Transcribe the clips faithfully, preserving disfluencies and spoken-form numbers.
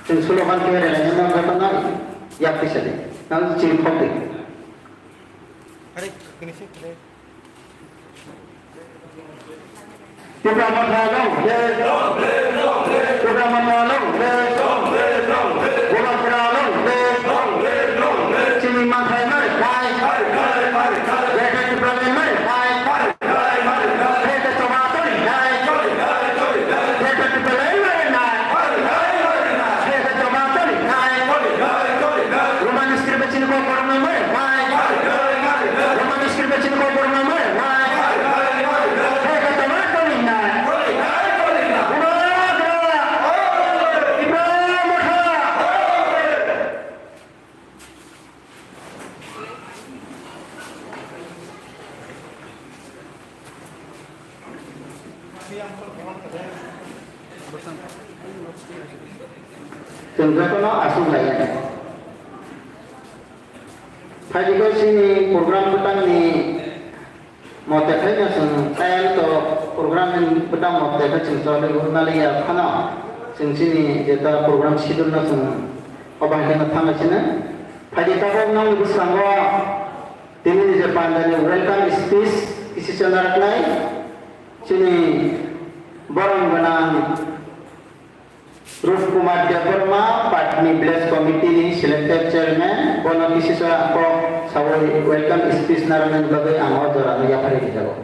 Chwng slogan khe rwlainai no jotono yak kisa di. Nang chini phok di. Tipra Motha long live! Tipra Motha long live! Bubagra long live! Chini manthai no rwphai! Greater Tipraland no rwphai! Greater Choba toni nai! Greater Tipraland no rwnai! Greater Choba toni nai! Roman script chini kok borok no rwnai! Roman script chini kok borok no rwnai! Greater Choba toni nai! Bubagra! Tipra Motha! Chwng jotono aswk lai ya. Phaidi khe chini program bwtangni mote khe no chwng tayari to program ni bwtang mote khe chwng choli nali ya phano chwng chini jeta program schedule no chwng obo hai kheno thangwi chini. Phaidi tabuk nokni bwskango tini ni je pandani welcome speech kisi chwng naraknai chini borom gwnang Rup Kumar Debbarma, Patni Village Committee ni selected chairman, bono kisisa kok sawi welcome speech narwknani bagwi ang o jorano yapharwi rijago.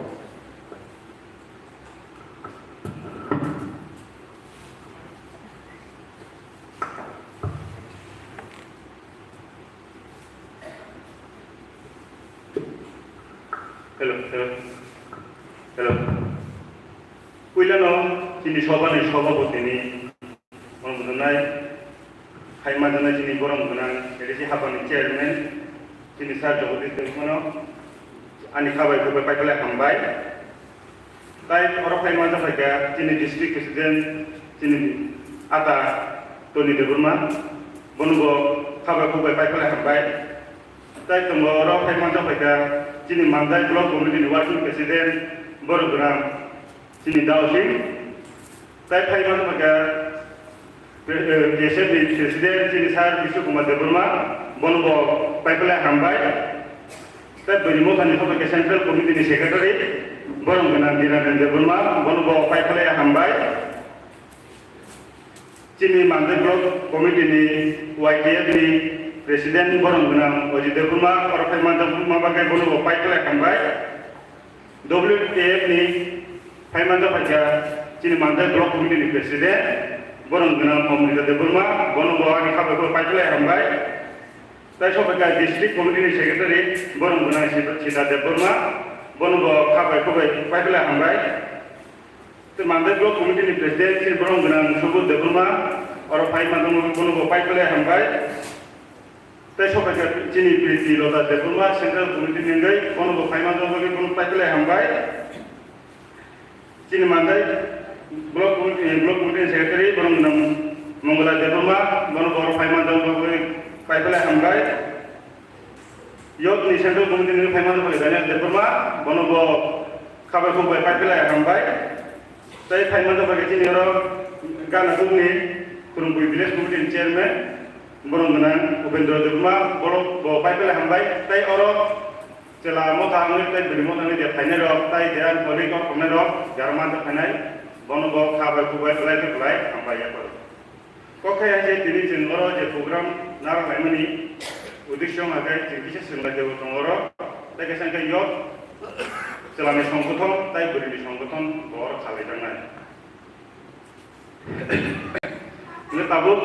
Hello, hello. Hello. Puilano chini sobani sobapotini, omo hwnwi phai manjaknai chini borom gwnang A D C hapani chairman, chini sir Jagadish Debbarmano ani khabai khukbai paiphalai hambai. Tai oro phai manjak phaikha chini district president, chini ata Tony Debbarma, bonobo khabai khukbai paiphalai hambai. Tai tongo oro phai manjak phaikha chini Mandai Block Committee ni Working President Borok Gwnang chini Daosing. Tai phai manjak phaikha Pre-, eh, P S F ni President chini Sir Bishnu Kumar Debbarma, bonobo paiphalai hambai. Tai Bwrwi Mothani phaikha Central Committee ni Secretary, Borok Gwnang Niranjan Debbarma, bonobo paiphalai hambai. Chini Mandai Block Committee ni Y T F ni President Borok Gwnang Ajit Debbarma, oro phai manjak ma bagwi bonobo paiphalai hambai. W T F ni phai manjak phaikha chini Mandai Block Committee ni President Borok Gwnang Amrita Debbarma, bonobo ani khabai khukbai paiphalai hambai. Tai sophaikha District Committee ni Secretary Borok Gwnang Sita, Sita Debbarma, bonobo khabai khukbai paiphalai hambai. Tei Mandai Block Committee ni President chini Borok Gwnang Subodh Debbarma, oro phai manjak bonobo paiphalai hambai. Tei sophaikha chini Priti Lota Debbarma, Central Committee ni wngwi, bonobo phai manjak bagwi bono paiphalai hambai. Chini Mandai Block Committee, Block Committee ni Secretary, Borok Gwnang Mongolai Debbarma, bonobo oro phai manjak bagwi paiphalai hambai. Youth ni Central Committee ni phai manjak bagwi Daniel Debbarma, bonobo khabai khukbai paiphalai hambai. Tei phai manjak bagwi chini oro Ganaduk ni Khurungbwi Village Committee ni Chairman, Borok Gwnang Upendra Debbarma, bonobo paiphalai hambai. Tei oro Chwla Motha wngwi tei Bwrwi Motha wngwi je phainai rok, tei je ani colleague rok tongnai rok, jara manjak phainai, bonobo khabai khukbai belai khe belai hambai ya koi. Kok khe hai je tini chwng oro je program narwk laimani uddesyo wngkha khe chwng kisa swrwng lai kebo tongo oro, tei kaisa wngkha youth, chwlani songgothon tei bwrwini songgothon bo oro khalaijaknai. Hwnkhe tabuk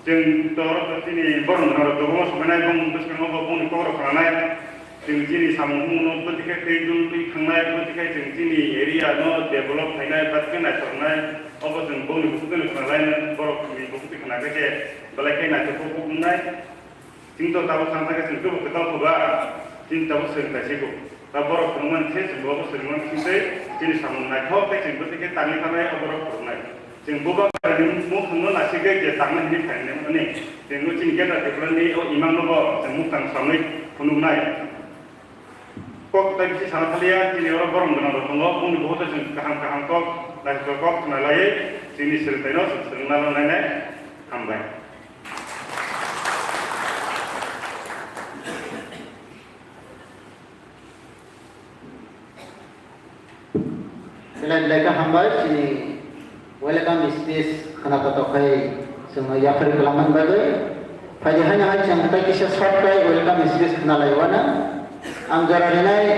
chwng to oro chini borok rok kwbangma swmainai, bong bwskango bo bongni kokrok khnanai. Chwng chini samung bumungno bwtwi khe twi dul twi thangnai, bwtwi khe chwng chini area no develop khainai, bwtwi khe naithoknai, obo chwng bongni bukhuk twi khna lai, borokni bukhuk twi khna khe se belai khe naithok khe wngkuk wngnai. Chwng to tabuk thang thang khe chwng teibo kwtal phuba, chini tabuk swrwng kaisa kuk. Ta borok phwrwngmani khe chwng bo swrwngmani khe tei chini samung naithok tei chwng bwtwi khe tangwi thangnai o borok phwrwngnai. Chwng bubagrani mukhangno nasigwi je tangna hwnwi phainai hwnwi, chwng o chini Greater Tipraland ni o imang no bo chwng mukhang samwi phunuknai. Kok tai bisi sana thaliya, chini oro borom gwnang rok tongo, bongni bukhuk tei chwng kaham kaham kok, naithok kok khna laiwi chini swrwngthai no chwng swrwngna nainai. Hambai. Belai belai khe hambai chini welcome speech khna totok khai chwngno yapharwi kwlangmani bagwi. Phaidi haino hai chwng tei kisa short khai welcome speech khna lai uanw. Ang jora rinai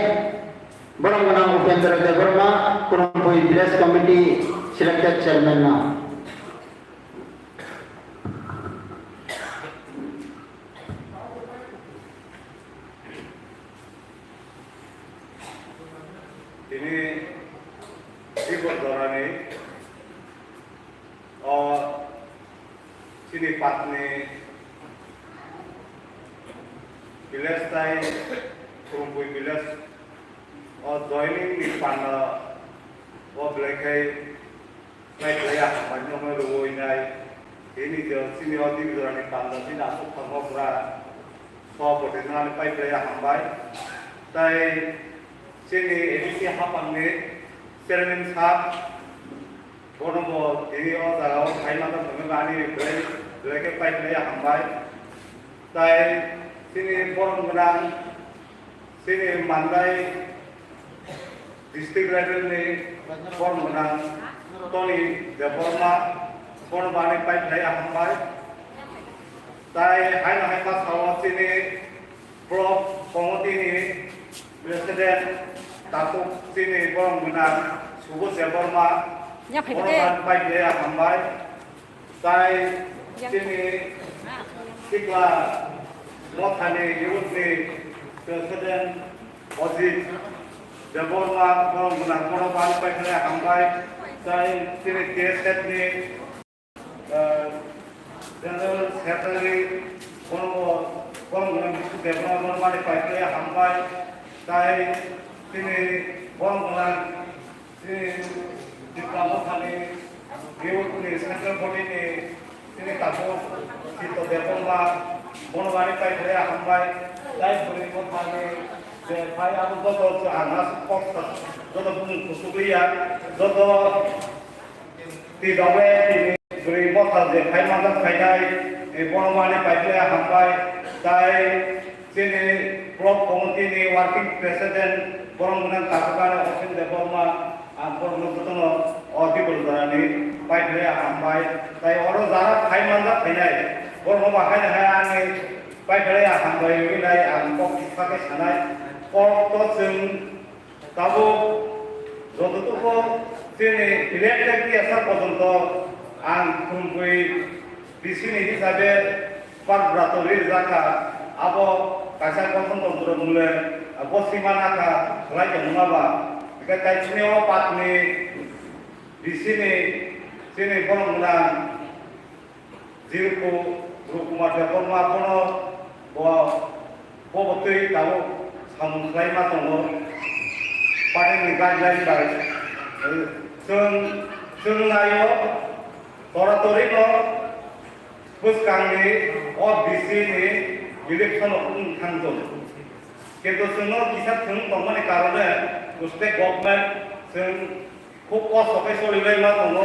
borok gwnang Upendra Debbarma, Khurumphwi Village Committee selected chairman no. Tini Dibor Jorani o chini patni village tai Khurumphwi village o joining ni panda o belai khai Mai khlai ya hambai no mai rwui nai. Tini je chini o Dibor Jorani panda chini aswk thangma pura so bwtwi nani pai khlai ya hambai. Tai chini A D C hapang ni chairman sir bono bo tini o jaga o khai ma thangma ani belai belai khe pai khlai ya hambai. Tai chini borom gwnang chini Mandai district level ni borom gwnang Tony Debbarma, bono bani pai khlai ya hambai. Tai haino hai ma sao chini block committee ni president takhuk chini borom gwnang Subodh Debbarma, bono bani pai khlai ya hambai. Tai chini sikla mothani youth ni president Ajit Debbarma, borom gwnang bono bani pai khlai hambai. Tai chini T S F ni, eh, general secretary bono, borom gwnang Bishu Debbarma, bono bani pai khlai hambai. Tai chini borom gwnang Chini Tipra Mothani youth ni central body ni chini takhuk Sito Debbarma, bono bani pai khlai hambai. Tai bwrwi mothani je phai abo joto ang aswk kok sa, joto bumung kuchugwi ya, joto twi dawe tini bwrwi motha je phai manjak phainai, bono bani pai khlai hambai. Tai Chini block committee ni working president borom gwnang takhukani Osin Debbarma, ang borokno jotono o Dibor Jorani pai khlai hambai. Tai oro jara phai manjak phainai borokno bo haino hai ani pai khlai hambai wngwi nai ang kok kisa khe sanai. Kok to chwng Tabuk jototuko chini elected T S R porjonto ang Khumkhui B C ni hisabe parbra tori rijak kha, abo kaisa gothon tantro mole bo sima nakha khlai tongma ba, hwnkhe tai chini o patni B C ni chini borok gwnang Jirku Rup Kumar Debbarma bono bo, bo bo twi tabuk samung khlai ma tongo. Party ni guideline bai chwng, chwng naio tora tori no bwskang ni o B C ni election rok wng thang tongo. Kintu chwngno kisa thwng tongmani karone state government chwng Khub kosto khe cholilaima tongo.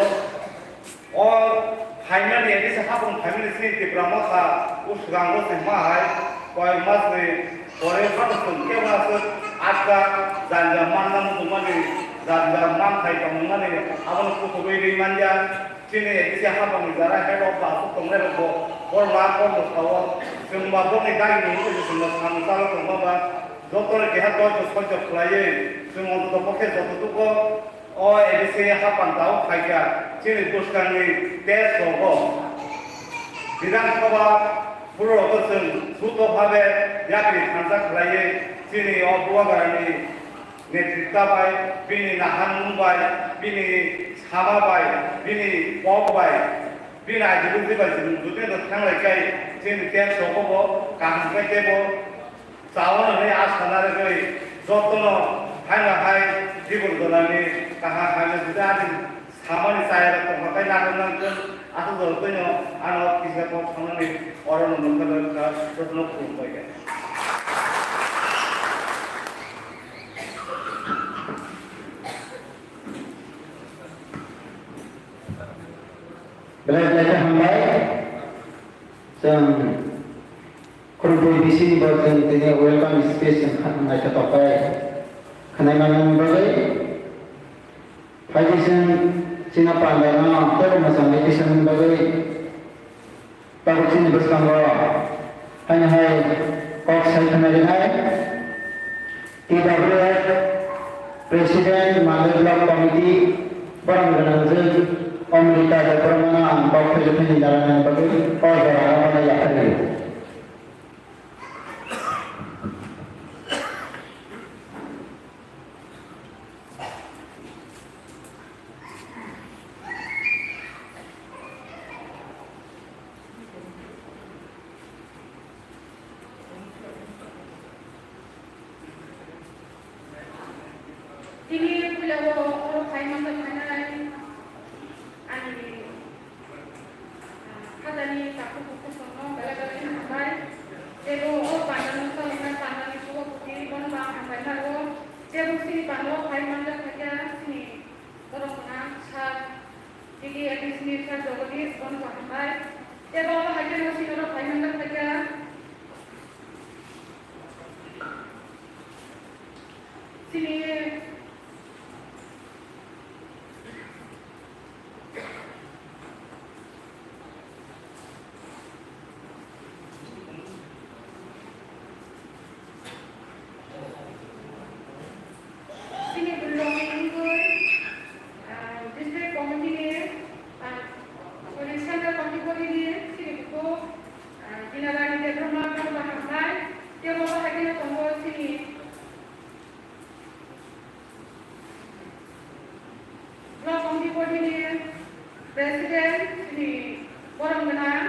O phaimani, A D C hapung phaimani chini Tipra Motha o swkango se ma hai koi mas ni pore phano chwng kebo aswk atka janja manna muchungmani, janja manthai tongmani abono kuthugwi rwi manya. Chini A D C hapungni jara head of the aswk tongnai rokbo borok ma kormo sao chwngba borokni dagini wngwi chwngno samung chalok tongma ba jotoni keha doito soito khlaiwi chwng ontoto bokhe joto tugo. O A D C hapang tao phaikha chini bwskangni test rogo Bidhan Sabha phuru rogo chwng suto bhabe yapri thansa khlaiwi chini o Bubagrani netritwa bai, bini naharmung bai, bini sama bai, bini kok bai, bini ideology bai chwng jotino thanglaikhe chini test rogo bo kaham khe tebo Chao hwnwi asa narwgwi jotono haino hai Dibor Jorani kaham hamya juda ani samani chayarok tongkha tei naharnani chwng aswk jorokno ano kisa kok sanani orono nukha jotono khulumbai kha. Belai belai khe hambai. Chwng Khurumphwi B C ni bo chwng tini welcome speech chwng kha-, naithotok khe khwnai manmani bagwi. Bai khe chwng chini pandano teibo mwchangwi tisani bagwi tabuk chini bwskango haino hai kok sai thangna rinai. T W F President, Mandal Block Committee, borok gwnangjwk Amrita Debbarmano ang kok phaijaknani dalana bagwi kok jora aro mano yapharwi. Tini puila o, o phai manjak phainai ani, ah, khajani takhuk bukhuk songno belai belai khe hambai. Tebo o pandano salongnai pandani subapoti bono ba hambai nai o. Tebo chini pandao phai manjak phaikha chini borok gwnang sir, T T A D C ni sir Jagadish bono ba hambai. Tebo o hai kheno chini oro phai manjak phaikha. Chini, chini bwrwirokni wngwi, ah, district committee ni, ah, sorry, central committee ni chini bukhuk, ah, Dinarani Debbarma bono ba hambai. Tei bo hai kheno tongo chini Block Committee ni President chini borom gwnang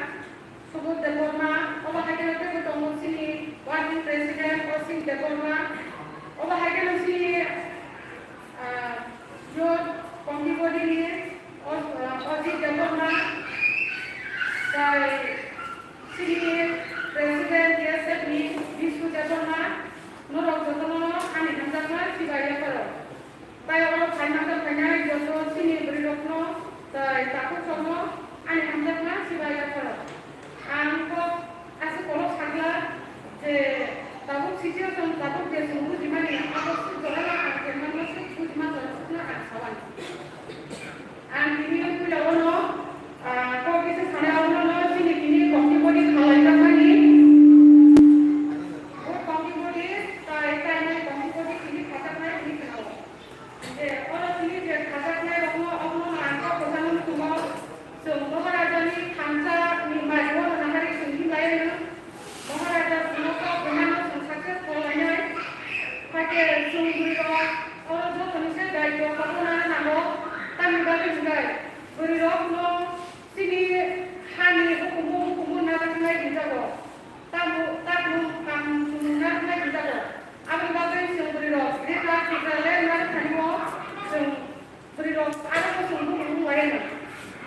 Subodh Debbarma, obo hai kheno teibo tongo chini Working President Osik Debbarma, obo hai kheno chini, ah, Youth Committee ni Os-, ah, Ojit Debbarma, tai chini President D S F ni Bishu Debbarma, norok jotono ani hamjakma chibai yapharo. Tai oro phai manjak phainai joto chini bwrwirokno tai takhukrokno ani hamjakma chibai yapharo. Ang kok aswk kolok sakla je tabuk situation, tabuk je chwng bujimani abo swk jorano ang kemano swk bujima jorano swkno ang sawani. Ang tini puila ono, ah, kok kisa sana ono no chini tini committee body khalai jakmani. O committee body tai tai nai committee body tini khajaknai hwnwi khwnao. Je oro tini je khajaknai rokno omono ang kok kwchangno thumo. Chwng Maharaja ni thansa ni mari ono nahari chwng hinlai rwno. Maharaja chwngno kok kwmano chwng success khlainai. Hakhe chwng bwrwi rok oro joto ni se daityo kok rwna nango. Tamni bagwi hwnkhe bwrwi rok no chini hani hukumu hukumu najaknai hinjago. Tamo, tamo ang chwng najaknai hinjago. Aboni bagwi chwng bwrwi rok Greater Tipraland narwkthani o chwng bwrwi rok aro bo chwng bumung wng lai no.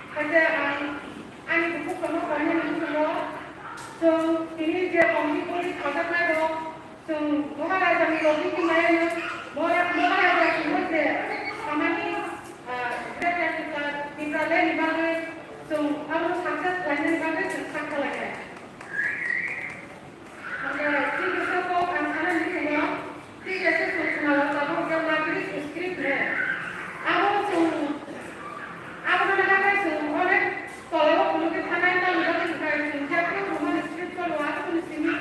Hakhe ang ani bukhuk tongma kainwi nung chwng o chwng tini je tongwi bwrwi khaljaknai rok chwng Maharaja ni logi wng lai no. Mora-, Maharaja chwng o je samani, ah, Greater Tipra-, Tipraland ni bagwi chwng abo success khlainani bagwi chwng sak khlainai. Hingke, chini kisa kok ang sana hinwi tongo, chini kisa chwng khwnao tabuk khe Margaret Street ne. Abo chwng, abo no naharnai chwng onek tolao phunukgwi thangnai, tamni bagwi hwnkhe chwng jephru Roman script cholo, aboni simi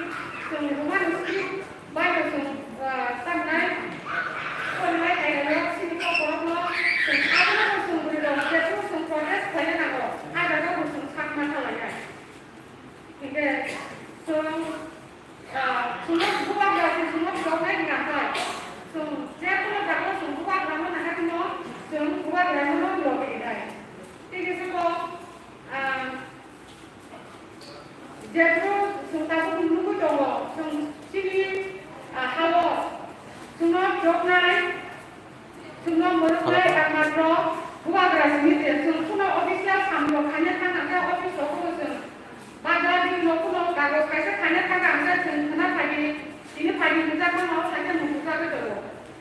chwng Roman script bai bo chwng, ah, tamnai, chongnai, airok chini kok borokno chwng abono chwng bwrwi rok jephru chwng protest khlaina nango, ah jaga bo chwng sak ma kha lainai. Hingke chwng, ah, chwngno bubagra se chwngno choknai hwnka khe, chwng je kono jaga chwng bubagrano naharkheno chwng bubagrano logi rinai. Tei khe chwngno, ah, jephru chwng tabuk nugwi tongo, chwng chini, ah, ha-o chwngno choknai. Chwngno mwrwknai angmarok bubagra simi je chwng phano official samung khaina thang khe office rok phano chwng bagra di no phano kagoj kaisa khaina thang khe chwng khna phaidi tini phaidi bujak mano khaisa mung bujak tongo.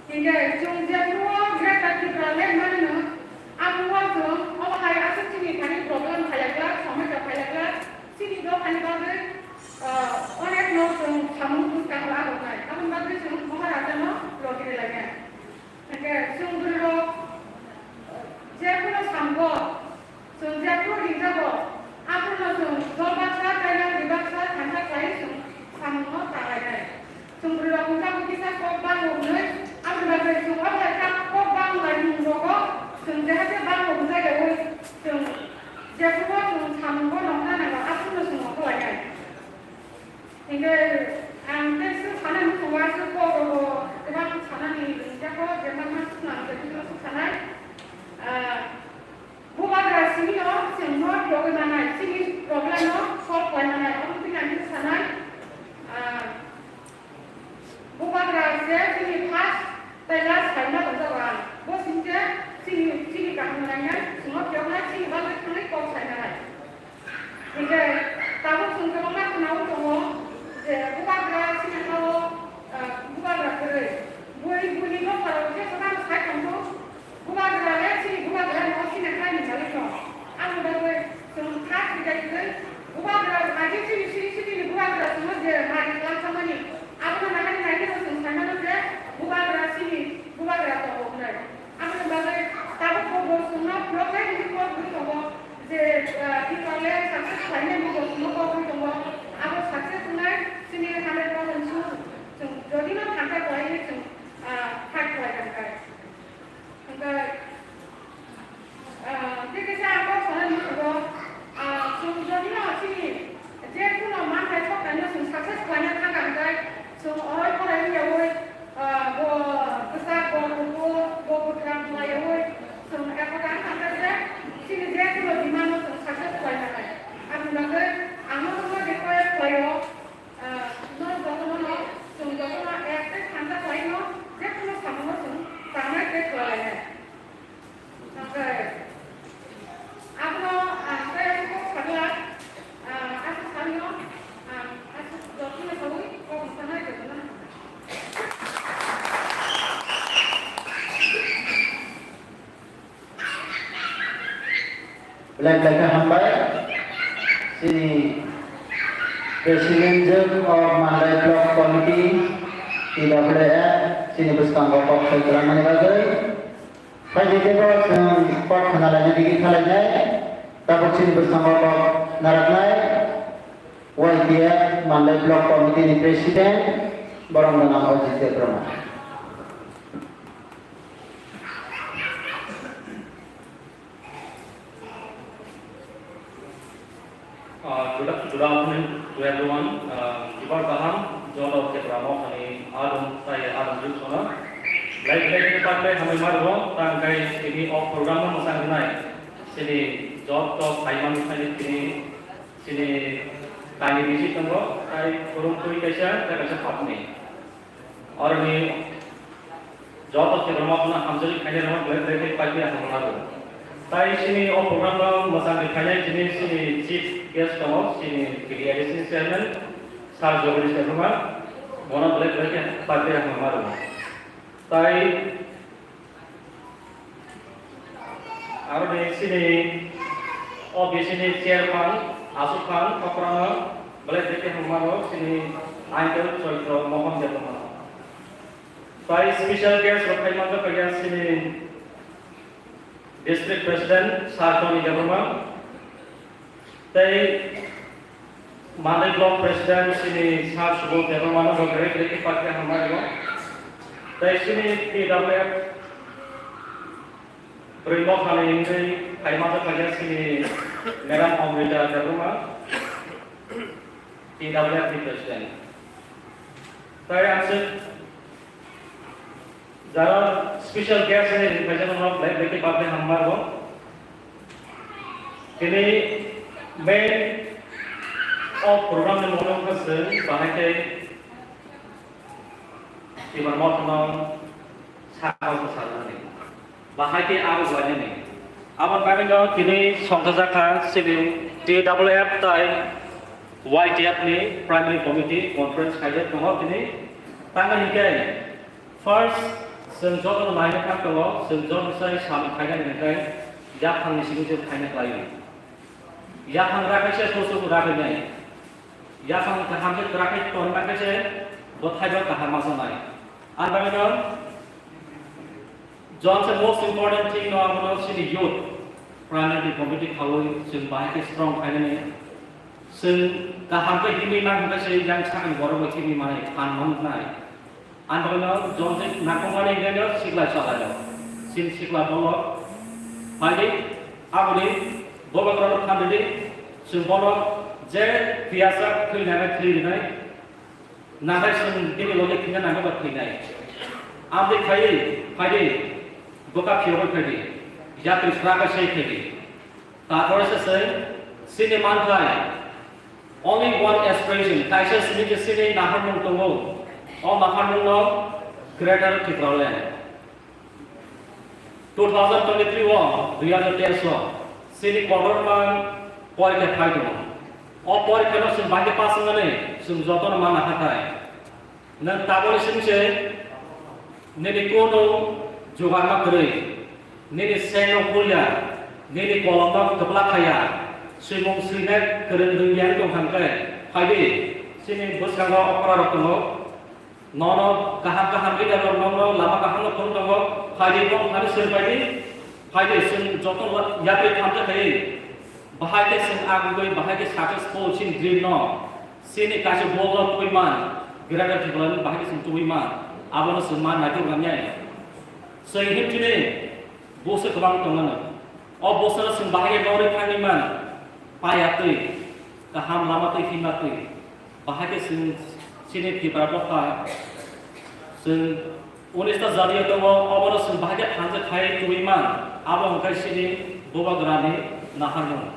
Hingke chwng je phano Greater Tipraland mani no abo chwng obo hai aswk chini thani problem phaiya kla, somosa phaiya kla, chini dophani bagwi, ah, onek no chwng samung bwskang lago nai. Aboni bagwi chwng Maharaja no logi rilai nai. Hingke chwng bwrwi rok, Hingke ang tei swk sanai muchungo aswk kok rogo kwbang sanani ringkha kho, je manma swkang ang tei swk sanai. Ah, bubagra simi no chwng no yogwi manai, chini problem no solve khlai manai, omo twi ang tei sanai. Ah, bubagra se chini first tei last saina tongjak ang. Bo singkhe chini, chini kaham nainai, chwng no phiyoknai, chini bagwi thangwi kok sainai. Hingke tabuk chwng kwbangma khwnaui tongo je bubagra chini ha-o, ah, bubagra kwrwi. Bui, buini nokha rok khe kwbang sai tongo. Bubagra le chini bubagra no chini hai ni bagwi no. Ani bagwi chwng kha thwibai kwrwi. Bubagra age chini siri siri ni bubagra chwngno je mari kwlangkha mani. Abono nahari nai khe chwng sai mano je bubagra chini bubagra tongo hwnwi. Aboni bagwi tabuk bo bo chwngno phiyoknai hwnwi kok rwui tongo je, ah, Tiprale success khlainai bo bo chwngno kok rwui tongo. Abo success wngnai chini hundred percent sure. Chwng jodi no thangkha khlaiwi chwng, ah, fight khlai kha khe. Hwnkhe, ah, tei kisa ang kok sanani muchungo, ah, chwng jodi no chini je kuno manthai soknaino chwng success khlaina thangkha hwnkhe chwng oroi porai wngyaui, ah, bo kwchak, bo kubur, bo kwthang khlaiwi chwng ekota wngkha je chini je kuno demand no chwng success khlai nanai. Aboni bagwi ang no tongma request khlaio, ah, no jotono no chwng jotono ek tei thangta khlaino je kuno samungo chwng tangnai tei khlai lainai. Oke. Abono, ah, tei kok sakla, ah, aswk sakno, ah, aswk jotno sawi kok sanai jotno. Belai belai khe hambai. Chini President of Mandai Block Committee, T W F, chini bwskango kok sai kwlangmani bagwi. Phaidi teibo chwng kok khna lainai, digi kha lainai. Tabuk chini bwskango kok narwknai Y T F Mandai Block Committee ni President, borom gwnang Ojit Debbarma. Uh, good, good afternoon to everyone. Uh, Jubar Kaham, Jot of Tripura Mothani Adum, Tai Adum Jut Sona. Like, like, like, like, hamai marbo, tang kai, ini of program no masang nai. Sini Jot of Haiman Sani, sini, sini Tani Bisi Tongo, Tai Kurung Kui Kaisa, Tai Kaisa Patni. Oroni joto Tripura Mothano hamjagwi khainai rokno belai belai khe paiphi hambai lago. Tai chini o program no mwchangwi khainai chini, chini chief guest tongo, chini T D A D C chairman, Sir Jagadish Debbarma, bono belai belai khe paiphi hambai lago. Tai Aro ni chini O B C ni chairman, aswk phang, kokrano, belai belai khe hambai lago, chini Uncle Choitro Mohan Debbarma. Tai special guest rok phai manjak kha chini District President, Sir Tony Debbarma. Tei Mandai Block President chini Sir Subodh Debbarma no bo belai belai khe paiphi hambai lago. Tei chini T W F bwrwi mothani wngwi phai manjak kha chini Madam Amrita Debbarma, T W F ni President. Tai ang se Jara special guest hai ring khaijak no belai belai khe birthday hambai bo. Tini main o program ni mungno wngkha chwng bahai khe Tibar Mothano sakno bwcharnani. Bahai khe abo khlainani. Aboni bagwi no tini songchajakha chini T W F tai Y T F ni Primary Committee Conference khaijak tongo tini. Tangwi hinkhe First, chwng jotono naina kha tongo, chwng joto sai samung khainani hwnkhe yaphangni simi chwng khaina khlaio. Yaphang rakhai se soso rakhai nai. Yaphang kaham khe kwrakhai tonma khe se bo thaibo kaham ma sanai. Ang bagwino jwng se most important thing no abono chini youth, primary committee khaui chwng bahai khe strong khainani. Chwng kaham khe himwi ma hwnkhe se yang sakni borok bai himwi manai, phan manwi nai. Ang bagwino jwng se nangkukmani hwnkhe no sikla chalaio. Chini sikla dolo phaidi, aboni bobo borok thanrwdi, chwng bono je phiyasa thwi nai thwi rwnai, Nabai chwng bini logi thwina nangwi ba thwinai. Amtwi phaiwi, phaidi, bwkha phiyogwi phaidi, yatri swragwi sei phaidi. Tarpore se chwng chini manthai, only one aspiration, kaisa simi je chini naharmung tongo, o naharmungno Greater Tipraland. Two thousand twenty-three o, dui hazar teis o, chini kotorma porikha phai tongo. O porikha no chwng bahai khe pass wngmani chwng jotono mana hathai. Nwng taboni simi se nini kono jugarma kwrwi, nini sengno kulya, nini kolomno kwplak khaya, swimung swinai kwrwng rwngya wng tong kha hwnkhe, phaidi, chini bwskango okra rok tongo. Nono kaham kaham leader rok nono lama kaham no phunuk tongo, phaidi bong thani sir phaidi, phaidi chwng joto yapri thamsa khai, bahai khe chwng agugwi, bahai khe successful chini dream no, chini kaisa goal no twi man, Greater Tipraland bahai khe chwng twi man, abono chwng man naitok nang ya. Chwng him chini Bwsa kwbang tongo no. O bwsano chwng bahai khe nogwi thangwi man, paya twi, kaham lama twi himma twi. Bahai khe chwng chini Tipra bwkha chwng unis ta jati o tongo, obono chwng bahai khe thansa khai twi man, abo hwnkhe chini bubagrani naharmung.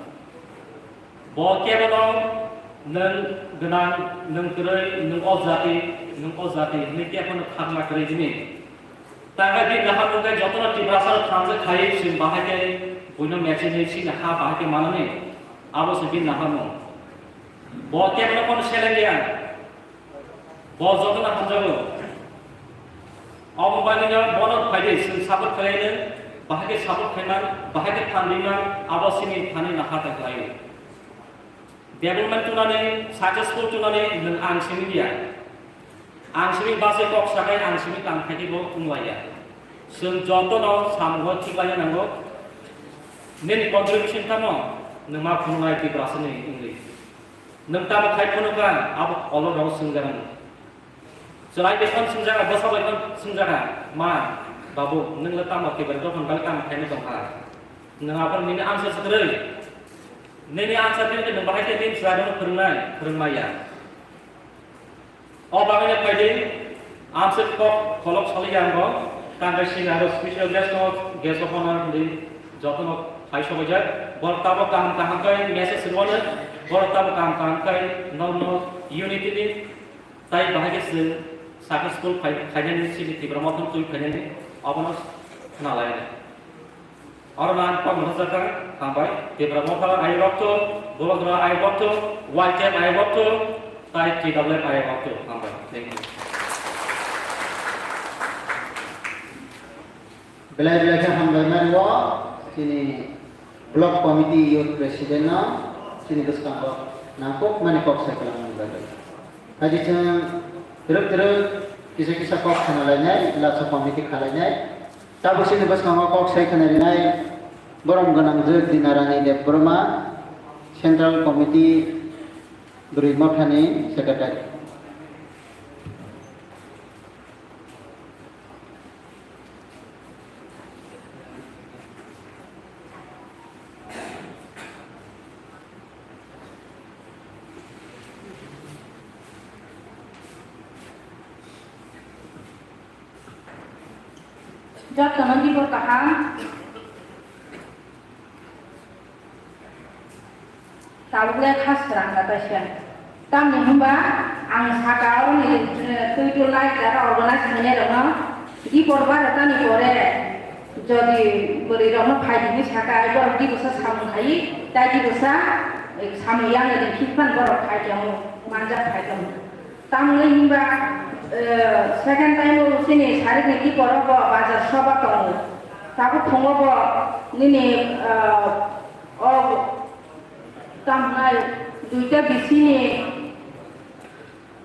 Bo kebono nwng gwnang, nwng kwrwi, nwng o jati, nwng o jati hwnwi kebono khakma kwrwi hwnwi. Tangkha bini naharmung khe jotono Tiprasa thansa khai chwng bahai khe buino mechine chini ha bahai khe manani abo se bini naharmung. Bo kebono kono seleng ya. Bo jotono hamjago. Obo bagwino bono phaidi chwng support khlaino, bahai khe support khaiman, bahai khe phan ringman, abo chini thani naharta khlaio. Development tunani, successful tunani nwng ang simi ya. Ang simi base kok sakai ang simi tang khaidi bo wnglaiya. Chwng jotono samungo thiklaiya nango. Nini contribution tamo nwng ma phunuknai Tiprasani wngwi. Nwng tamo khai phunukha abo olo rok swngjaknai. Chwrai bai phano swngjaga, bwsa bai phano swngjaga, "Ma, babu, nwng le tamo Tibra dophani bagwi tamo khaina tongkha? Nwng aphano nini answer se kwrwi? Nini answer khe nwng bahai khe nini chwrai rokno phwrwngnai, phwrwngmaya." O bagwino phaidi, amswk kok kolok salai ya ango, tangkai sini aro special guest no, guest of honor hwnwi jotono phai sobaijak. Borok tabok kaham kaham khe message rwno, borok tabok kaham kaham khe norno unity ni Tai bahai khe chwng successful phai-, phainani chini Tipra Motha twi phainani abono khna lai. Oro na ang kok masa kha, hambai. Tipra Motha ayok to, Bubagra ayok to, Y T F ayok to, tai T W F ayok to, hambai. Thank you. Belai belai khe hambai mani o chini block committee youth president no chini bwskango nangkuk mani kok sai kwlangmani bagwi. Haji chwng twrwk twrwk kisa kisa kok khna lainai, lacha committee kha lainai. Tabuk chini bwskango kok sai khna rinai borom gwnang jwk Dinarani Debbarma, Central Committee Bwrwi Mothani Secretary. Jotono dibor kaham. Tabuk le kha srang da kaisa. Tamni hwnba ang saka oroni, eh, twi tulnai jara organize khainai rokno dipor baro tani pore jodi bwrwi rokno phai di hinwi saka, ai borok dibosa samung khai, tai dibosa, eh, samung yang ni phikphan borok khai tong manjak khai tong. Tamni hwnba, eh, second time o chini sarikni dipor o bo bazar soba tongo. Tabuk phungo bo nini, eh, o Tamnai duita bisini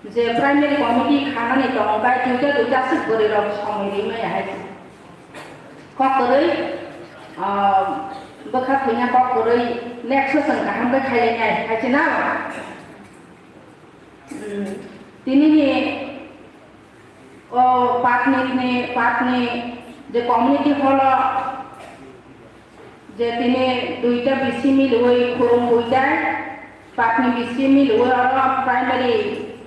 je primary committee khanani tongo, bai duita duita aswk bwrwi rok somoi ri maya hai se. Kok kwrwi, ah, bwkha thwina kok kwrwi, next o chwng kaham khe khailai nai hai se na. Hmm, tini ni O patni ni, patni je community hall o je tini duita bisi milwi khurung buidai, patni bisi milwi oro primary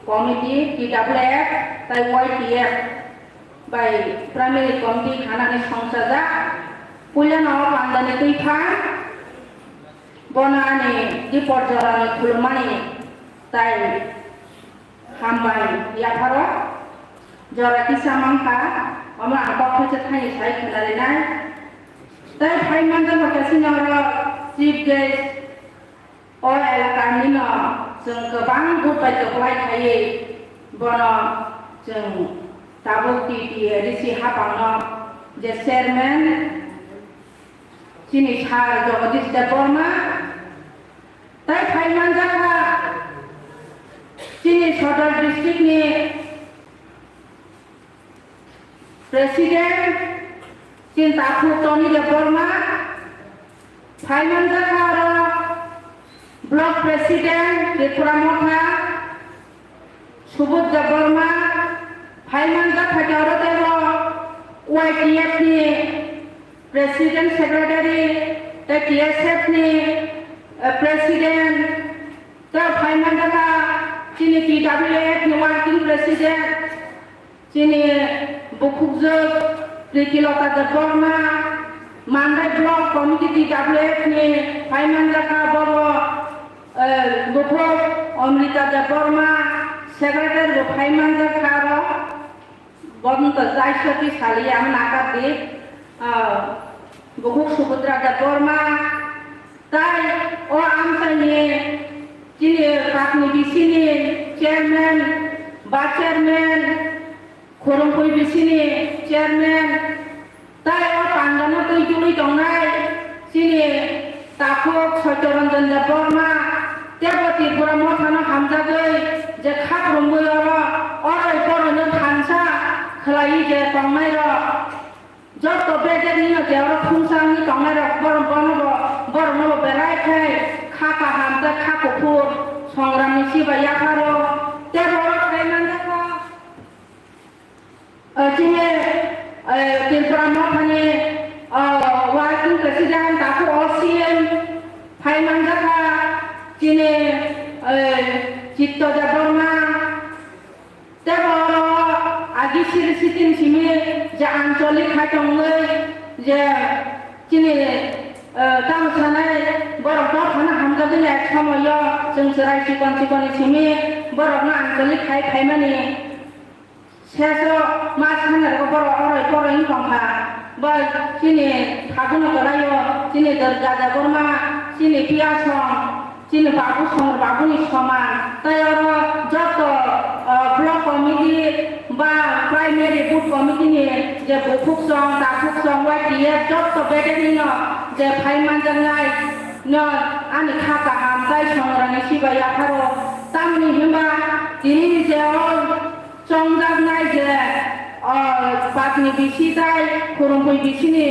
Committee, T W F, tai Y T F bai Primary Committee khanani songchajak. Puilano pandani twi phan, bono ani dipor jorani khulumani tai hambai yapharo jora kisa mankha, omo ang kok khaisa thani sai khwnarinai. Tai phai manjak hwnkhe chini oro chief guest, o elakani no chwng kwbang vote bai kwplai khaiwi bono chwng tabuk T T A D C hapangno je chairman chini sir Jagadish Debbarma, tai phai manjakha chini Sodar district ni President, chini takhuk Tony Debbarma, phai manjakha oro Block President Tripura Motha, Subodh Debbarma, phai manjakha khe oro teibo Y T F ni President Secretary, tei T S F ni, eh, President, tei phai manjakha chini T W F ni Working President, chini bukhukjwk Pritilota Debbarma, Mandai Block Committee T W F ni phai manjakha bobo, eh, bukhuk Amrita Debbarma, Secretary bo phai manjakha aro. Bono to jaisa twi saliya ang nakar di, ah, bukhuk Subodra Debbarma, tai o amchaini chini patni bisini chairman, ba chairman, khoroknwi bisini chairman, tai o pandano twi twiwi tongnai chini takhuk Satyaranjan Debbarma, teibo Tripura Mothano hamjagwi je khaprumwi oro oroi poroino thansa khlaiwi je tongnairok, jotto bedeknino je oro phungsa wngwi tongnairok, borok bonobo, boroknobo belai khe kha kaham tei kha kuphur songramni sibai yapharo, teibo oro khlai manjakha. Eh, chini, eh, Tripura Mothani, eh, Working President, takhuk O C M phai manjakha, chini, eh, Chitto Debbarma, teibo oro agi siri sitin simi je ancholik hai tongwi je chini, eh, tamo sanai borok dophano hamjakgwi ek somoio chwng chwrai chikon chikon ni simi borokno ancholik hai phaimani. Seso mas hangrok borok oroi poroi wng tongkha. Bai chini Phaguno kwlaio, chini Durga Debbarma, chini Piyasong, chini Babu Songor Babuni soman. Tai oro joto, ah, block committee ba primary booth committee ni je bukhuk song, takhuk song, Y T F joto bedeknino je phai manjaknai no ani kha kaham tai songrani sibai yapharo. Tamni hwnba tini je o chongjaknai je, o, patni bisi tai khurumphwi bisini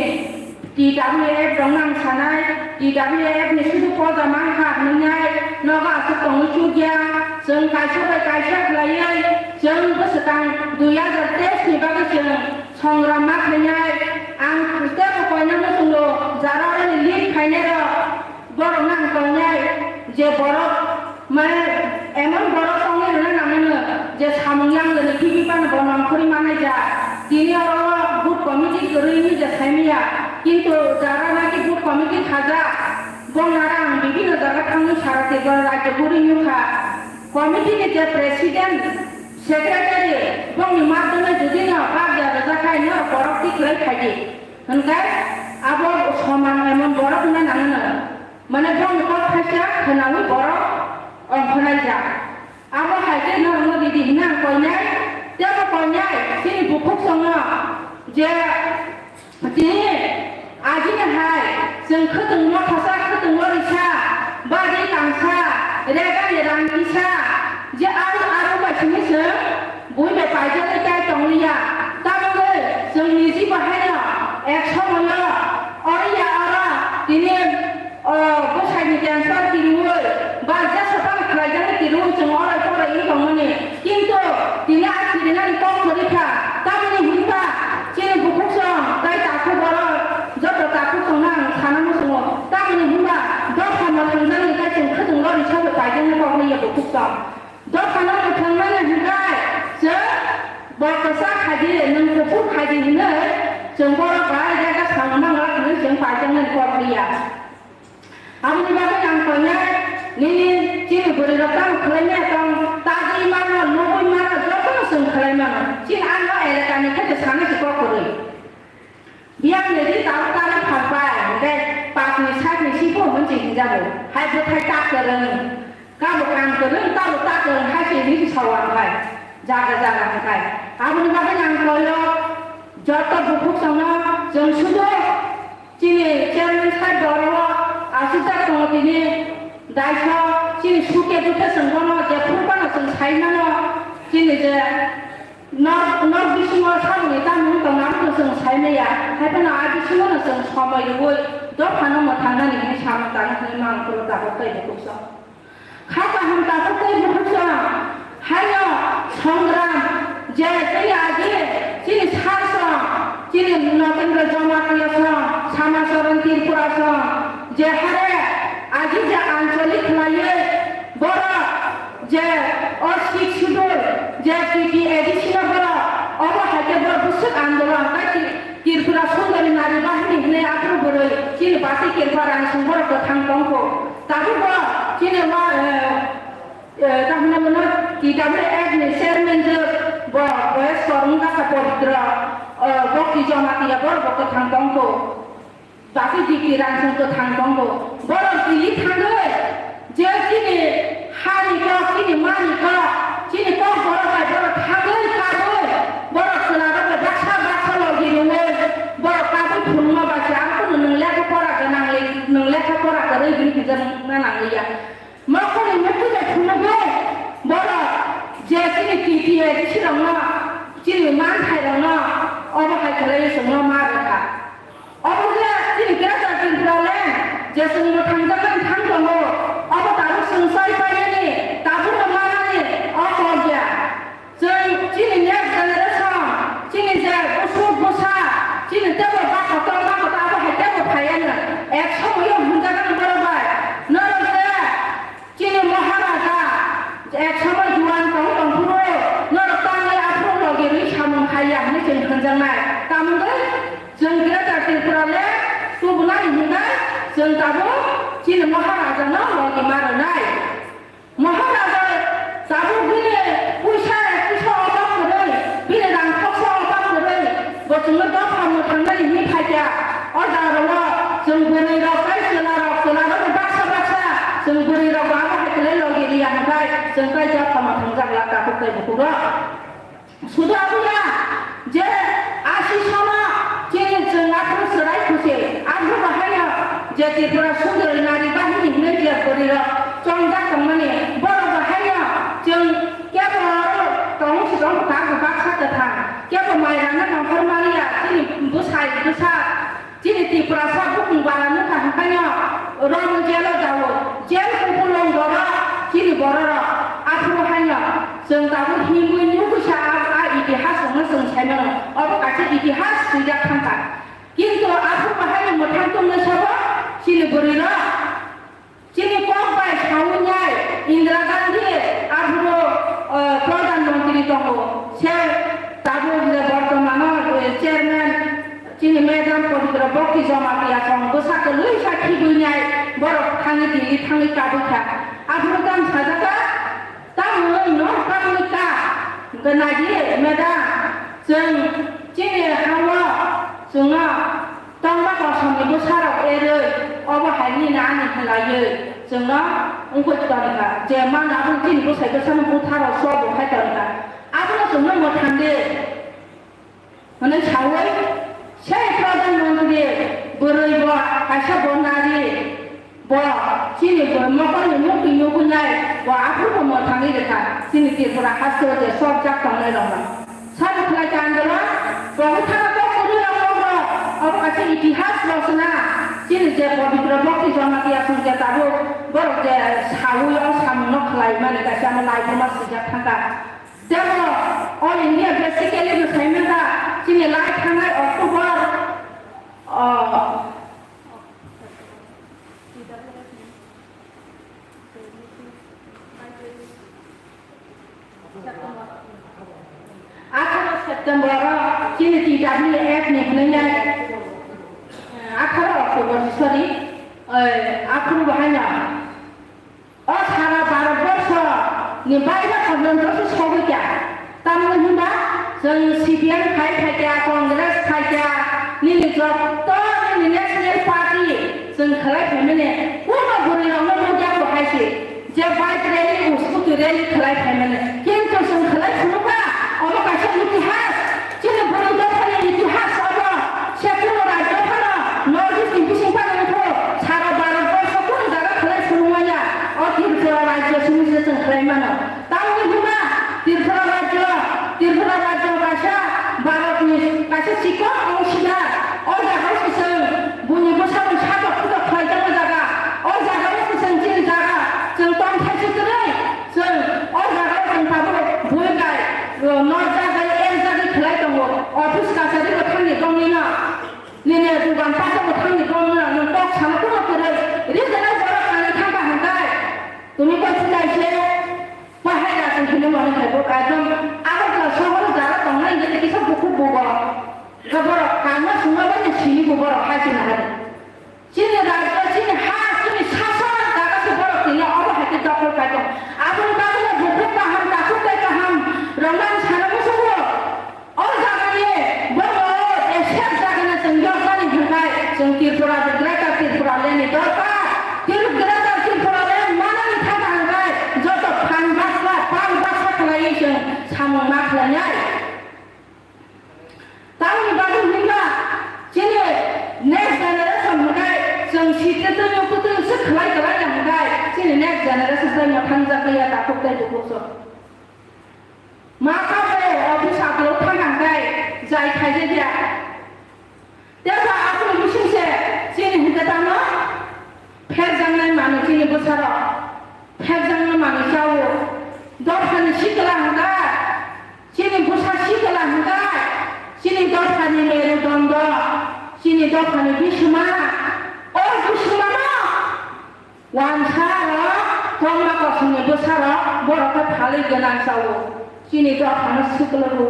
T W F rok nang sanai, T W F ni sudu poja mankha hwnwi nogo aswk tongwi chukya, chwng kaisa bai kaisa khlaiwi chwng bwswkang dui hajar teis ni bagwi chwng songram ma khainai, ang teibo koinano chwngno jara rani lead khainai rok. Borok nang tongnai je borok, mane, emon borok tongwi rwna nangmano je samung yanglani phiphi phano bo nongkhorwi manai ja. Tini oro booth committee kwrwi hinwi je saimanya, kintu jara naki booth committee khajak, bo nara ang bibinno jaga thangwi sara Tripura rajyo guri nukha. Committee ni je president, secretary, bongni madhyome jodi no bagya rwjak khai no borok tikwlai phaidi. Hwnkhe abo soman emon borok wngna nangmano. Mane bongni kok khaisa khwnawi borok ongkhornai jak. Abo hai khe norokno ridi hwnwi ang koinai, teibo koinai chini bukhuk songno je tini ajini hai chwng khwtwng mothasa, khwtwng warisa, badi langsa, regani rang kisa, je aro aro bai simi chwng buino paijagwi tai tongliya. Tamoni chwng niji bahaino ek somoio oro ya oro tini, o, bwsaini cancer kiriwi ba jesa phano khlaijaknai kiriwi chwng orai porai wng tongmani. Kintu tini a kirinani kok kwrwi kha. Tamoni hwnba chini bukhuk song tai takhuk borok joto takhuk songno ang sana muchungo. Tamoni hwnba dopha mwthangjaknai tai chwng khwtwng lori sabo paijaknai koknwi ya bukhuk song. Dophano mwthangmani hwnkhe chwng bo kwchak khaidi, nwng kuphur khaidi hwnwi chwng borok bai rega samung nangwlak hwnwi chwng paijaknani kok liya. Aboni bagwi ang koinai nini chini bwrwirok tamo khwlaimaya tong, tagwi mano, nugwi mano, jotono chwng khwlai mano. Chini ano elekani khe sanai se kok kwrwi. Biyang ni ri tabo tari phalpai, hingke pakni sakni sipo hwnwi hinjago. Hai bwthai ta kwrwng, kabo kang kwrwng, tabo ta kwrwng, hai se ri sawan bai. Jaga jaga hwnkhe. Aboni bagwi ang koyo, joto bukhuk songno, chwng sudo, chini chairman sir doro, aswk jak tongo tini, daitho, chini suke dukhe chwng bono, jephru phano chwng sai mano, chini je, Nok, nok bisingo saboni tamung tong, amo chwng sai maya. Hai phano a bisingo no chwng somoi rwui dophano mwthangnani hwnwi samung tangwi hwnwi mangkru tabuk tei bukhuk song. Kha kaham tabuk tei bukhuk song. Haino songram je chini agi, chini sar song, chini Notendra Jamatia song, Sama Soren Tripura song, je hare agi je ancholik khlaiwi borok je o Sixth Schedule, je T T A D C no borok, obo hai khe borok bwswk andolon, tei Tri-, Tripura Sundori Nari Bahini hwnwi aphuru bwrwi chini bati Tripura rang song borok kwthang tong kho. Tabuk bo chini wa, eh, eh, tahna mano T W F ni chairman je bo boyos korung kasa Pabitra, eh, Bhakti Jamatia borok bo kwthang tong kho. Bati dikti rang song kwthang tongo. Borok tili thangwi je chini hani kok, chini mani kok, chini kok borok bai borok thangwi karwi, borok chwla rok bai baksa baksa logi rwwi, borok kabwi phunukma bai se, ang phano nwng lekha pora gwnang le, nwng lekha pora kwrwi hwnwi kisa nang liya. Mokoni mukti bai phunukgo, borok je chini T T A D C rokno, chini manthairokno obo hai khlaiwi chwngno ma rwkha. Obo khe chini Greater Tripura Land, je chwng mwthangjakmani thang tongo, obo tabuk chwng chai painani, tabukno manani o kok ya. Chwng chini next generation, chini je bwswk bwsa, chini teibo ba kotor, ba kotor, abo hai teibo phaiya no. Ek somoio hwnjagani borok bai, norok je chini Maharaja, ek somoio juan tong tong phuru, norok tangnai aphuru logi rwi samung khaiya hwnwi chwng hwnjaknai. Tamungwi chwng Greater Tripura le tubunani hwnwi chwng tabuk chini Maharaja no logi ma rwnai. Maharaja tabuk bini puisa, puisa obab kwrwi, bini rang khoksa obab kwrwi, bo chwngno dopha mwthangnani hwnwi phaikha. O jaga rok chwng bwrwi rok tei chwla rok, chwla rok baksa baksa chwng bwrwi rok bo abo hai kwlai logi riya hwnkhai chwng tei dopha mwthangjak la takhuk tei bukhuk rok. Sudu abuya je asi sono chini chwng aphuru chwrai khusi, aphuru bahaino je Tripura Sundori Nari Bahini hinwi je bwrwi rok chongjak tongmani, borok bahaino chwng kebo tong si tong kha baksa kwthang, kebo mai rana nongkhor maliya chini bwsai bwsa. Chini Tiprasa bukung bara nukha hwnkhaino romo jelo jao, jel kupulung borok chini bororok. Aphuru haino chwng tabuk himwi nukgwisa a, a itihas rokno chwng saimano. Obo kaisa itihas swijak thangkha. Kintu aphuru haino mwthang tongnaisabo chini bwrwirok. Chini kok bai sawi nai Indira Gandhi aphuru, eh, Pradhan Mantri tongo. Se tabuk le bortomano, eh, chairman chini Madam Pabitra Bhakti Jamatia song bwsa kwlwi sa khibwi nai borok thangwi tini thangwi kabwi kha. Aphuru tamo sajak kha, tamo wng no tangwi ka. Hwnkhe nai di, Madam, chwng chini ha-o chwngno Tongma kosom ni bwsarok erwi obo hai nini ani hwnlaiwi chwngno wngwi tonikha, je mano abo chini bwsai bwsano butharo sobo hai tonikha, abono chwngno mwthang di hwnwi saui sei Pradhan Mantri bwrwi bo kaisa bo nari. Bo chini bo mokol ni mukti nugwi nai, bo aphuru bo mwthangwi rwkha chini Tripura haste o je sok jak tongnai rok no. Sabo khlai khe andolon, bo wngthana kok kwrwi rok rok, obo kaisa itihas rok sna. Chini je Pabitra Bhakti Jamatia song je tabuk borok je saui o samung no khlai mani kaisa ano laibuma swijak thangkha. Tebo All India basically no sai mankha, chini lai thangnai October, o, T W F ni, T W F ni, Atharo September o chini T W F ni hwnwi nai, atharo October, sorry, aphuru bo haino. O sara Bharat borsho ni baira porjonto se sogwi kha. Tamoni hwnba chwng C P M khai khai kha, Congress khai kha, nini jotto nini national party chwng khlai phaimani kuno bwrwi rokno nukya ko hai se je bike rally, scooty rally khlai phaimani. Kintu chwng khlai phunukha, omo kaisa itihas. Chini bwrwi dophani itihas abo se kuno rajyo phano North East ni bising phano wngkho, sara Bharat borsho kunu jaga khlai phunukmaya, o Tripura rajyo simi se chwng khlai mano. Tamoni hwnba Tripura rajyo, Tripura rajyo kaisa Bharat ni kaisa chikon ongsiga, o jaga o se chwng buini bwsarok satok phutok khlai tongma jaga, o jaga o se chwng chini jaga, chwng tongthai se kwrwi, chwng o jaga o chwng tabuk bui bai, o, nor jagwi, el jagwi khlai tongo. Office kachari bo thangni tongwi no. Nini dugan pato bo thangni tongwi no. Nwng kok sana kuno kwrwi. Rijana borok thangni thangkha hwnkhai. Tumi kok sinai se. Bahai na chwng hino mani hai bo ekdom Agartala sohor jaga tongnai hingke kisa bukhuk bugo. Ga borok kangma sungma bai sini bo borok hai sini hai. Chini rajyo, chini ha, chini sason jaga se borok tini oro hai khe dokhol kai tong. Aboni bagwi no bukhuk kaham, takhuk tei kaham rwmani sana muchungo. O jaga ni borok esek jaga no chwng yokmani hwnkhai chwng Tripura, Greater Tripura le ni dorkar. Trip-, Greater Tripura le manani thangkha hwnkhai joto phan baksa, pal baksa khlaiwi chwng samung ma khlainai. Tamoni bagwi hwnba chini next generation hwnkhai chwng site twi kwtwi se khlai kwlai ya hwnkhai chini next generation tei mwthangjakya takhuk tei bukhuk chwng. Ma kha bai office akhlo thang hwnkhai jai khaijak ya. Tei ba akhlo bising se chini hwnkhai tamo phekjaknai manwi chini bwsarok. Phekjaknai manwi chao. Dophani sikla hwnkhai. Chini bwsa sikla hwnkhai, chini dophani merudondo, chini dophani bisima, o bisimano wansa rok, tongma kosongni bwsa rok, borok khe phalwi gwnang sao. Chini dophano siklogo,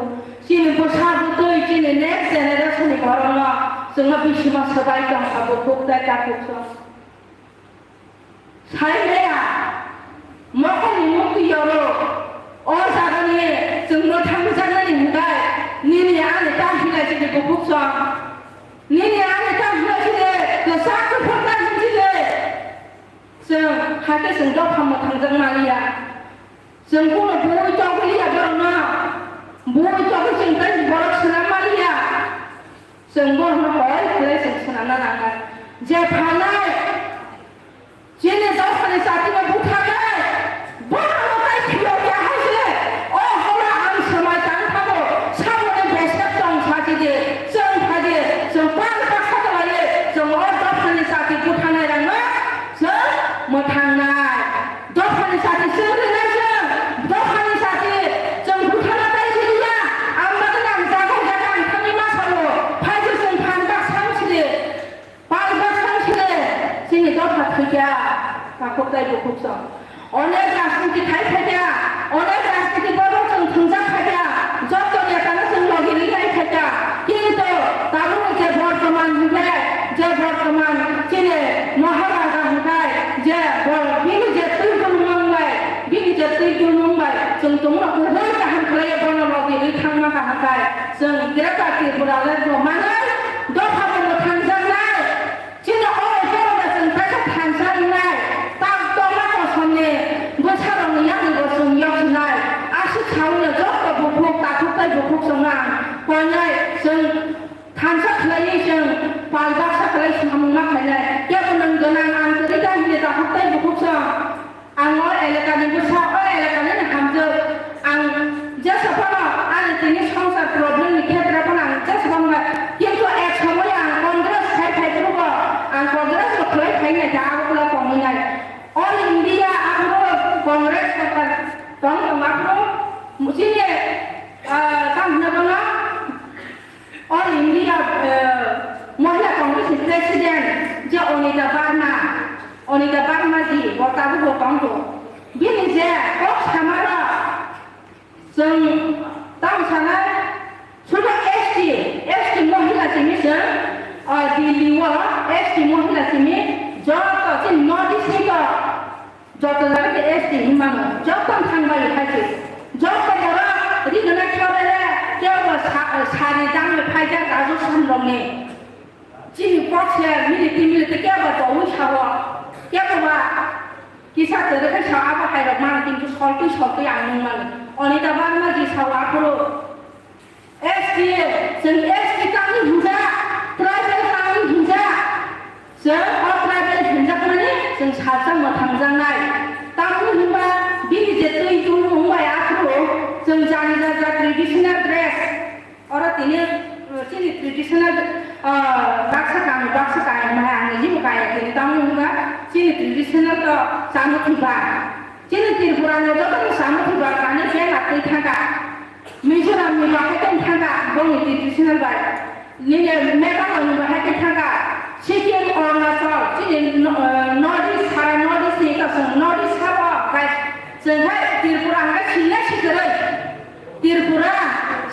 chini bwsa bwtwi, chini next generation ni borokno chwngno bisima swbai tongkha bukhuk tei takhuk song. Sai maya, mokol ni mukti yoro, o jaga ni chwngno thangjaknani hwnkhai, nini ani ta hila chini bukhuk song, nini ani ta hila chini kwchak kwphar ta hinchile, chwng hakhe chwng dophano thangjak maliya. Chwng bono bui togwi liya borokno, bui togwi chwng tei borok swnam maliya. Chwng borokno koi khlai chwng swnamna nangnai. Je phalnai, chini dophani chati no butharnai, borokno tai phiyok ya hai se. O horo ang swmai tang thango, samoni besek tong sa chidi, chwng phaidi, chwng pal baksa khlaiwi, chwng o dophani chati butharnai rangno chwng mwthangnai. Dophani sati chwng rinai chwng, dophani sati chwng buthana tai siriya, ang bagwi ang jaga jaga ang thangwi ma salo, phai se chwng phan bak sang siri, pal bak sang siri, chini dopha thwikya, takhuk tai bukhuk song. Onek rajniti khai khaikya, onek rajniti borok chwng thwngjak khaikya, jotto netano chwng logi rinai khaikya, kintu tabuk je bortoman hwnkhe, je bortoman chini Maharaja hwnkhe, je bo-, bini je twi dulmung bai, bini je twi dulmung bai, chwng tongno kubui kaham khlaiwi bono logi rwi thangma kaham khe, chwng Greater Tripura le bo manwi dopha bo mwthangjaknai. Chini oro borok chwng kaisa thansa wngnai, tak tongma kosomni bwsarokni yakni bo chwng yok wngnai. Aswk saui no joto bukhuk, takhuk tei bukhuk chwng ang koinai chwng thansa khlaiwi chwng pal baksa khlai samung ma khlainai. Kebo nwng gwnang ang kwrwi ta hwnwi takhuk tei bukhuk chwng. Ang o elakani bwsa, o elakani hamjwk. Ang jesa phano ani tini songsar problem ni khetre phano ang jesa phano bai. Kintu ek somoy ang Congress khai khai phuru bo, ang Congress bo khlai khai nai kha, abo kula tongwi nai. All India aphuru Congress sorkar tong tong aphuru chini, ah, tang hwnwi bono All India, eh, Mahila Congress ni President je Anita Barma, Anita Barma ji, bo tabuk bo Himano, joto thangbai hai se. Joto borok rigna chorere, kebo sa-, sari dangwi phaijak Raju Samrokni. Chini kok se miniti miniti kebo dowi sao. Kebo ba kisa tere khai sao abo hai rok mano kintu soltwi soltwi ang nung mano. Onita Barma ji sao aphuru. S T, chwng S T tamni hinjak, tribal tamni hinjak, chwng o tribal hinjakmani chwng salsa mwthangjaknai. Tamni hinba bini je twi tongmung bai aphuru chwng jani jat jat traditional dress, oro tini, uh, chini traditional, uh, baksa kang, baksa kang, ma ang jibo kaya tini tamni hinba chini traditional to chama thiba. Chini Tripura ni joto ni chama thiba kani beng atwi thangka. Mizoram ni bahai tong thangka, bongni traditional bai. Nini Meghalaya ni bahai tong thangka. Sikkim, Arunachal, chini no-, eh, North East, sara North East ni kasong, North East sabo, guys. Chwng hai Tripura hwnkhe sinna sikwrwi. Tripura,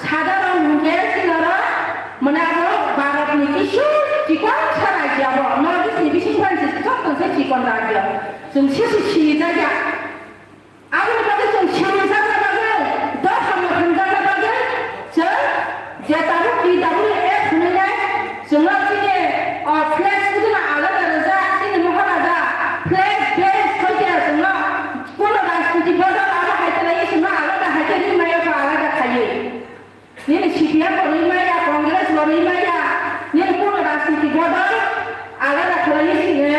sadharon hwnkhe sinaro, mane abo Bharat ni kisu chikon sa rajya abo. North East ni bising phan se chikon tong se chikon rajya. Chwng sisi sini jaya. Aboni bagwi chwng sinijakna bagwi, dopha mwthangjakna bagwi, chwng je tabuk T W F hwnwi nai, chwngno chini, o, flag pujima alada rijak, chini Maharaja flag base khaikhe chwngno kuno rajniti bodol abo hai khlaiwi chwngno alada hai khe rimaya kha alada khaiwi. Nini C P M bo rwi maya, Congress bo rwi maya, nini kuno rajniti bodol alada khlaiwi sini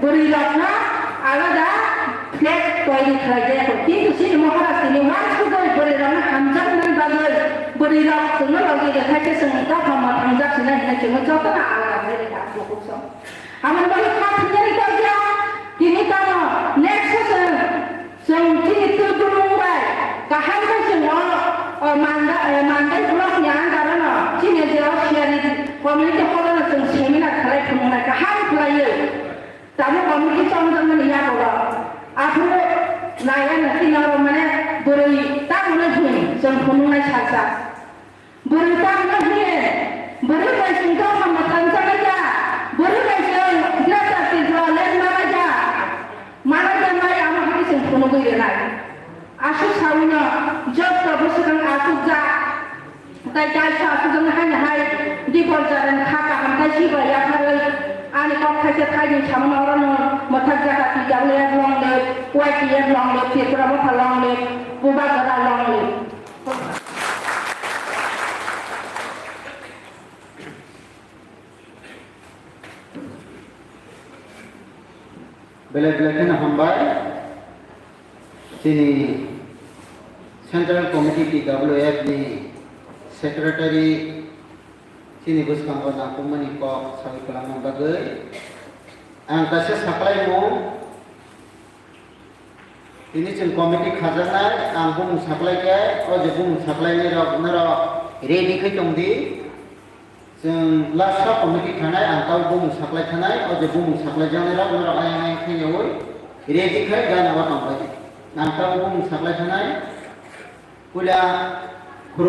bwrwi rokno alada flag toiri khlai jaya kho. Kintu chini Maharaj tini uansugwi bwrwi rokno hamjaknani bagwi bwrwi rok chwngno logi rwkhaikhe chwng dopha mwthangjak sinai hinwi chwngno jotono alada khlai rwkha bukhuk song. Aboni bagwi kha thumnani tongya, tini tamo next session chwng chini twi dumung bai kaham khe chwng o, o manda, eh, mandai block ni under o no chini je o C R E community hall o no chwng seminar khlai phunuknai kaham khlaiwi. Tamo committee chongjak mani yago o aphuru naiya no chini oro mane bwrwi tamo no hwn chwng phunuknai salsa. Bwrwi tamo hiye, bwrwi bai chwng tamo mwthangjaknai ya, bwrwi bai chwng Greater Tripura le manaija, manaija mai amo hai chwng phunugwi rwnai. Aswk saui no joto bwswkang achukjak, tai kaisa achukjaknai haino hai dipor jaran kha kaham tai sibai yapharwi ani kok thaisa thaini samano orono mwthakjak T W F long live, Y T F long live, Tripura Motha long live, Bubagra long live. Belai belai kheno hambai. Chini Central Committee T W F ni Secretary chini bwskango nangkukmani kok sawi kwlangma bagwi ang kaisa saklaimung. Tini chwng committee khajaknai, ang bumung saklai khe, o je bumung saklainai rok, norok ready khai tong di. Chwng last committee khanai, ang tau bumung saklai khanai, o je bumung saklai jaknai rok, norok ayang ayang khe yaui ready khai gana o tong bai di. Ang tau bumung saklai khanai, puila